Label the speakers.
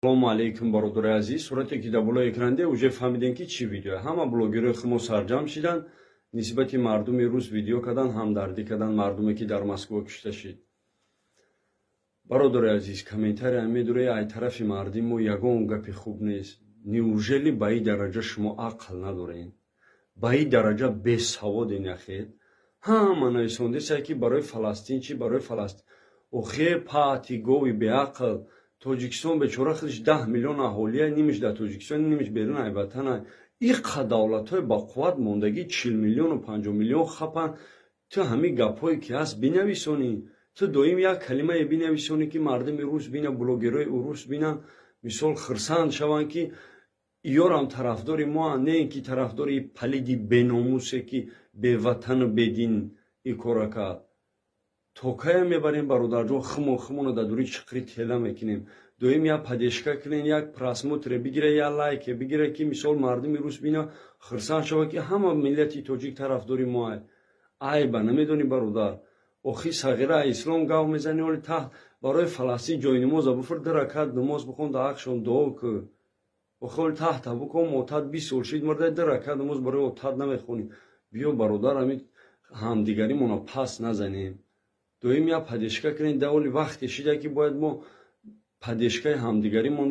Speaker 1: Салому алейкум, бародари азиз. Сурате, ки дар болои экран де, уже фаҳмидем, ки чӣ видео. Ҳама блогерҳои хумо сарҷамъ шиданд, нисбати мардуми рус видео кардан, ҳамдардӣ кардан, мардуме, ки дар Москва кушта шид. Бародари азиз, комментария медуре, ай тарафи мардим мо ягон гапи хуб нест. Неужели ба ин дараҷа шумо ақл надоред? Ба ин дараҷа бесаводен, яхед? Ҳама нависондесае, ки барои Фаластин чи, барои Фаластин. Охе, пати гови беақл, Тоҷикистон бечора худаш 10 миллион аҳолия, нимиш дар Тоҷикистон, нимиш берун ай ватана. Иқа давлатҳои бақувват мондагӣ 40 миллиону 50 миллион хапанд. Ту ҳамин гапҳое, ки ҳаст, бинависонӣ. Ту доим як калимае бинависонӣ, ки мардуми рус бина, блогерҳои урус бинанд, мисол, хирсанд шаванд, ки иёрам тарафдори моанд, не ин ки тарафдори палиди беномусе, ки беватану бедин ин кора кард. То кая мебарем, бародарҷон, химо химоно дар дури чиқри тела мекунем? Доим як поддержка кунем, як просмотре бигира, як лайке бигира, ки мисол мардуми рус бина, хирсанд шавад, ки ҳама миллати тоҷик тарафдори моай. Айба намедонӣ, бародар. Охи сағира, ислом гав мезанӣ, оли таҳт барои Фаластин ҷои намоза буфур, ду ракат намоз бихон, дар ҳақшон дуо кӯ. Охи оли таҳта букон, отат 20 сол шид мурда, ду ракат намоз барои отат намехонӣ. Биё, бародар, ҳамин ҳамдигаримонро пас назанем. Доим як поддержка кунем. Даволи вақте шида, ки бояд мо поддержкаи ҳамдигарӣ монда.